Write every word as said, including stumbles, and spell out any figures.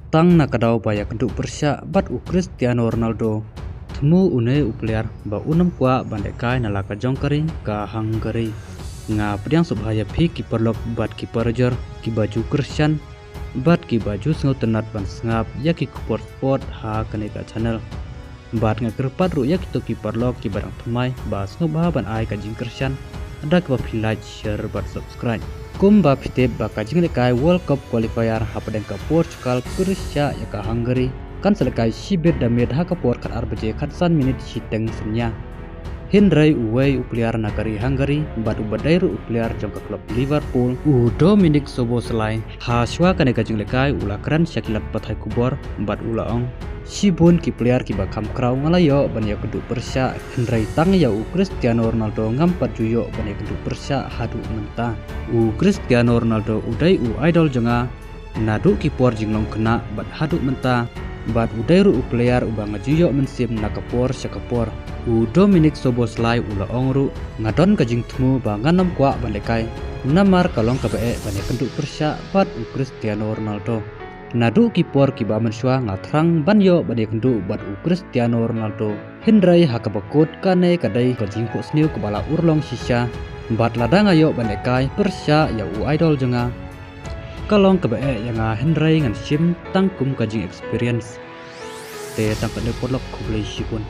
Tang na ka daw ba ïakynduh pyrshah bad u Cristiano Ronaldo, thmu une u player ba un ym kwah ban lehkai na la ka jong ka ri ka Hungary. Nga pdiang sngewbha ïa phi ki paralok bad ki parajor kiba ju kyrshan bad kiba ju sngewtynnat ban sngap ïa ki khubor sport ha kane ka channel. Bad nga kyrpad ruh ïa kito ki paralok kiba dang thymmai ba sngewbha ban ai ka jingkyrshan da kaba phi like, share bad subscribe. Kumba phi tip ba ka jinglehkai World Cup qualifier hapdeng ka Portugal pyrshah ïa ka Hungary kan sa lehkai shibit da miet ha ka por khatar baje khatsan minit shiteng synñia. Hynrei uwei u player na ka ri Hungary bad uba dei ruh u player jong ka klub Liverpool, u Dominik Szoboszlai, ha shuwa kane ka jinglehkai u la kren sha ki lad pathai khubor bad u la ong, shibun ki player kiba kham khraw nga la ïoh ban ïakynduh pyrshah, hynrei tang ïa u Cristiano Ronaldo ngam pat ju ïoh ban ïakynduh pyrshah haduh mynta. U Cristiano Ronaldo u dei u idol jong nga naduh ki por jinglong khynnah bad haduh mynta, bad u dei ruh u player uba nga ju ïoh mynsiem na ka por sha ka por. U Dominik Szoboszlai u la ong ruh, nga don ka jingthmu ba ngan ym kwah ban lehkai namar ka long kaba eh ban ïakynduh pyrshah bad u Cristiano Ronaldo. Naduh ki por kiba mynshuwa nga thrang ban ïoh ban ïakynduh bad u Cristiano Ronaldo, hynrei ha kaba kut kane ka dei ka jingphohsniew kaba la urlong shisha. Bad lada nga ïoh ban lehkai pyrshah ïa u idol jong nga, ka long kaba eh ïa nga, hynrei ngan shim tang kum ka jingexperience. Te tang katne paralok, khublei shibun.